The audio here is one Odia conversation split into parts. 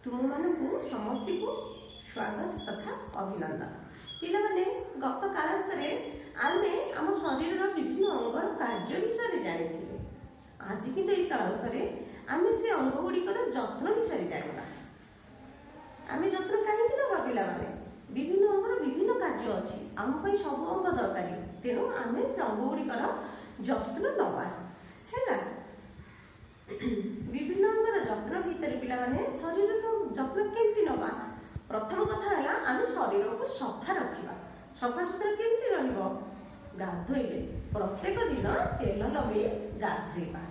ତୁମମାନଙ୍କୁ ସମସ୍ତଙ୍କୁ ସ୍ୱାଗତ ତଥା ଅଭିନନ୍ଦନ। ପିଲାମାନେ, ଗତ କାଳାଂଶରେ ଆମେ ଆମ ଶରୀରର ବିଭିନ୍ନ ଅଙ୍ଗର କାର୍ଯ୍ୟ ବିଷୟରେ ଜାଣିଥିଲେ। ଆଜି କିନ୍ତୁ ଏହି କାଳାଂଶରେ ଆମେ ସେ ଅଙ୍ଗ ଗୁଡ଼ିକର ଯତ୍ନ ବିଷୟରେ ଜାଣିବା। ଆମେ ଯତ୍ନ କାହିଁକି ନେବା? ପିଲାମାନେ, ବିଭିନ୍ନ ଅଙ୍ଗର ବିଭିନ୍ନ କାର୍ଯ୍ୟ ଅଛି। ଆମ ପାଇଁ ସବୁ ଅଙ୍ଗ ଦରକାରୀ। ତେଣୁ ଆମେ ସେ ଅଙ୍ଗ ଗୁଡ଼ିକର ଯତ୍ନ ନେବା। ହେଲା, ବିଭିନ୍ନ ଅଙ୍ଗର ଯତ୍ନ ଭିତରେ ପିଲାମାନେ, ଶରୀରର ଯତ୍ନ କେମିତି ନେବା? ପ୍ରଥମ କଥା ହେଲା, ଆମେ ଶରୀରକୁ ସଫା ରଖିବା। ସଫା ସୁତୁରା କେମିତି ରହିବ? ଗାଧୋଇଲେ। ପ୍ରତ୍ୟେକ ଦିନ ତେଲ ଲଗେଇ ଗାଧୋଇବା।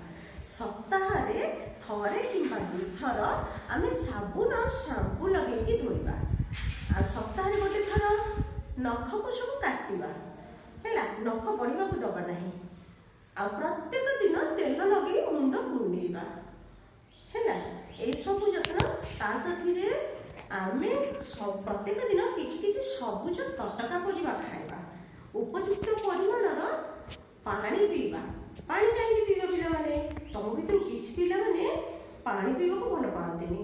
ସପ୍ତାହରେ ଥରେ କିମ୍ବା ଦୁଇଥର ଆମେ ସାବୁନ ଆଉ ସାମ୍ପୁ ଲଗେଇକି ଧୋଇବା। ଆଉ ସପ୍ତାହରେ ଗୋଟେ ଥର ନଖକୁ ସବୁ କାଟିବା। ହେଲା, ନଖ ବଢ଼ିବାକୁ ଦେବା ନାହିଁ। ଆଉ ପ୍ରତ୍ୟେକ ଦିନ ତେଲ ଲଗେଇ ମୁଣ୍ଡ କୁଣ୍ଡେଇବା। ହେଲା, ଏସବୁ ଯତ୍ନ। ତା ସାଥିରେ ଆମେ ପ୍ରତ୍ୟେକ ଦିନ କିଛି କିଛି ସବୁଜ ତଟକା ପରିବା ଖାଇବା। ଉପଯୁକ୍ତ ପରିମାଣର ପାଣି ପିଇବା। ପାଣି କାହିଁକି ପିଇବା? ପିଲାମାନେ, ତମ ଭିତରୁ କିଛି ପିଲାମାନେ ପାଣି ପିଇବାକୁ ଭଲ ପାଆନ୍ତିନି।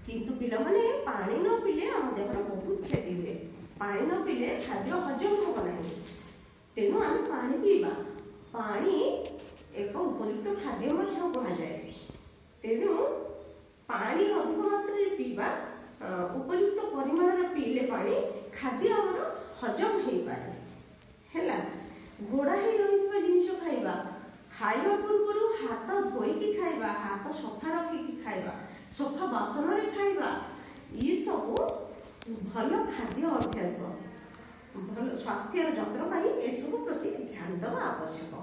କିନ୍ତୁ ପିଲାମାନେ, ପାଣି ନ ପିଇଲେ ଆମ ଦେହର ବହୁତ କ୍ଷତି ହୁଏ। ପାଣି ନ ପିଇଲେ ଖାଦ୍ୟ ହଜମ ହେବ ନାହିଁ। ତେଣୁ ଆମେ ପାଣି ପିଇବା। ପାଣି ଏକ ଉପଯୁକ୍ତ ଖାଦ୍ୟ ମଧ୍ୟ କୁହାଯାଏ। ତେଣୁ ପାଣି ଅଧିକ ମାତ୍ରାରେ ପିଇବା। ଉପଯୁକ୍ତ ପରିମାଣର ପିଇଲେ ପାଣି, ଖାଦ୍ୟ ଆମର ହଜମ ହେଇପାରେ। ହେଲା, ଘୋଡ଼ା ହେଇ ରହିଥିବା ଜିନିଷ ଖାଇବା। ଖାଇବା ପୂର୍ବରୁ ହାତ ଧୋଇକି ଖାଇବା, ହାତ ସଫା ରଖିକି ଖାଇବା, ସଫା ବାସନରେ ଖାଇବା, ଏସବୁ ଭଲ ଖାଦ୍ୟ ଅଭ୍ୟାସ। ଭଲ ସ୍ୱାସ୍ଥ୍ୟର ଯତ୍ନ ପାଇଁ ଏସବୁ ପ୍ରତି ଧ୍ୟାନ ଦେବା ଆବଶ୍ୟକ।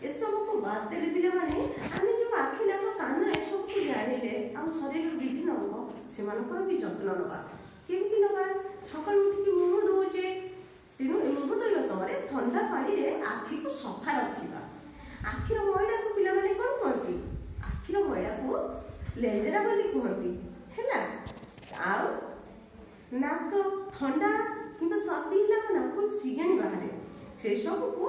ଏସବୁକୁ ବାଦ ଦେଲେ ପିଲାମାନେ, ଆମେ ଯେଉଁ ଆଖି, ନାକ, କାନ ଏସବୁକୁ ଜାଣିଲେ, ଆମ ଶରୀରର ବିଭିନ୍ନ ଅଙ୍ଗ, ସେମାନଙ୍କର ବି ଯତ୍ନ ନେବା। କେମିତି ନେବା? ସକାଳୁ ଉଠିକି ମୁହଁ ଧୋଉଛେ। ତେଣୁ ଏ ମୁହଁ ଧୋଇବା ସମୟରେ ଥଣ୍ଡା ପାଣିରେ ଆଖିକୁ ସଫା ରଖିବା। ଆଖିର ମଇଳାକୁ ପିଲାମାନେ କ'ଣ କୁହନ୍ତି? ଆଖିର ମଇଳାକୁ ଲେଞ୍ଜେରା ବୋଲି କୁହନ୍ତି। ହେଲା, ଆଉ ନାକ, ଥଣ୍ଡା କିମ୍ବା ସର୍ଦ୍ଦି ହେଲେ ଆମ ନାକରୁ ସିଗାଣି ବାହାରେ। ସେସବୁକୁ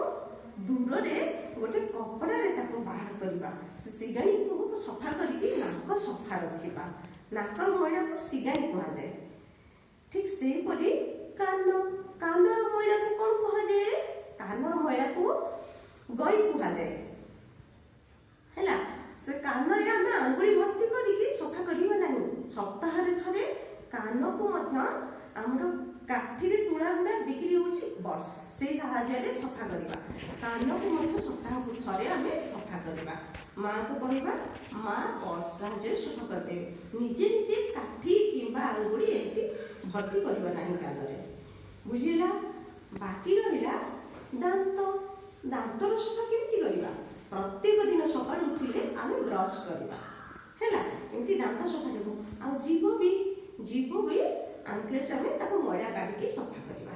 ଦୂରରେ ଗୋଟେ କପଡ଼ାରେ ତାକୁ ବାହାର କରିବା। ସେ ସିଗାଣିକୁ ସଫା କରିକି ନାକ ସଫା ରଖିବା। ନାକର ମଇଳାକୁ ସିଗାଣି କୁହାଯାଏ। ଠିକ ସେହିପରି କାନ। କାନର ମଇଳାକୁ କ'ଣ କୁହାଯାଏ? କାନର ମଇଳାକୁ ଗଇ କୁହାଯାଏ। ହେଲା, ସେ କାନରେ ଆମେ ଆଙ୍ଗୁଳି ଭର୍ତ୍ତି କରିକି ସଫା କରିବା ନାହିଁ। ସପ୍ତାହରେ ଥରେ କାନକୁ ମଧ୍ୟ ଆମର କାଠିରେ ତୁଳା ଗୁଡ଼ା ବିକ୍ରି ହେଉଛି ବର୍ଷ, ସେଇ ସାହାଯ୍ୟରେ ସଫା କରିବା। କାନକୁ ମଧ୍ୟ ସପ୍ତାହକୁ ଥରେ ଆମେ ସଫା କରିବା। ମାଆକୁ କହିବା, ମା ବର୍ଷ ସାହାଯ୍ୟରେ ସଫା କରିଦେବେ। ନିଜେ ନିଜେ କାଠି କିମ୍ବା ଆଙ୍ଗୁଳି ଏମିତି ଭର୍ତ୍ତି କରିବା ନାହିଁ କାନରେ। ବୁଝିଲା? ବାକି ରହିଲା ଦାନ୍ତ। ଦାନ୍ତର ସଫା କେମିତି କରିବା? ପ୍ରତ୍ୟେକ ଦିନ ସକାଳୁ ଉଠିଲେ ଆମେ ବ୍ରଶ କରିବା। ହେଲା, ଏମିତି ଦାନ୍ତ ସଫା ହେବ। ଆଉ ଜିଭ ବି ଆଙ୍କଲେଟ୍ ଆମେ ତାକୁ ମଇଳା କାଢ଼ିକି ସଫା କରିବା।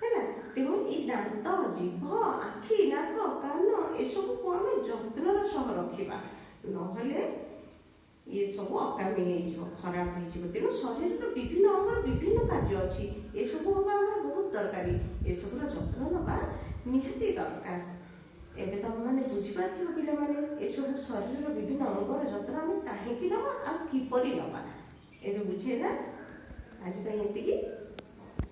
ହେଲା, ତେଣୁ ଏଇ ଦାନ୍ତ, ଜିଭ, ଆଖି, ନାକ, କାନ ଏସବୁକୁ ଆମେ ଯତ୍ନର ସହ ରଖିବା। ନହେଲେ ଏସବୁ ଅକାମୀ ହେଇଯିବ, ଖରାପ ହେଇଯିବ। ତେଣୁ ଶରୀରର ବିଭିନ୍ନ ଅଙ୍ଗର ବିଭିନ୍ନ କାର୍ଯ୍ୟ ଅଛି। ଏସବୁ ଅଙ୍ଗ ଆମର ବହୁତ ଦରକାରୀ। ଏସବୁର ଯତ୍ନ ନେବା ନିହାତି ଦରକାର। ଏବେ ତମେମାନେ ବୁଝିପାରିଥିବ ପିଲାମାନେ, ଏସବୁ ଶରୀରର ବିଭିନ୍ନ ଅଙ୍ଗର ଯତ୍ନ ଆମେ କାହିଁକି ନେବା ଆଉ କିପରି ନେବା। ଏବେ ବୁଝିହେଲା? ଆଜି ପାଇଁ ଏତିକି।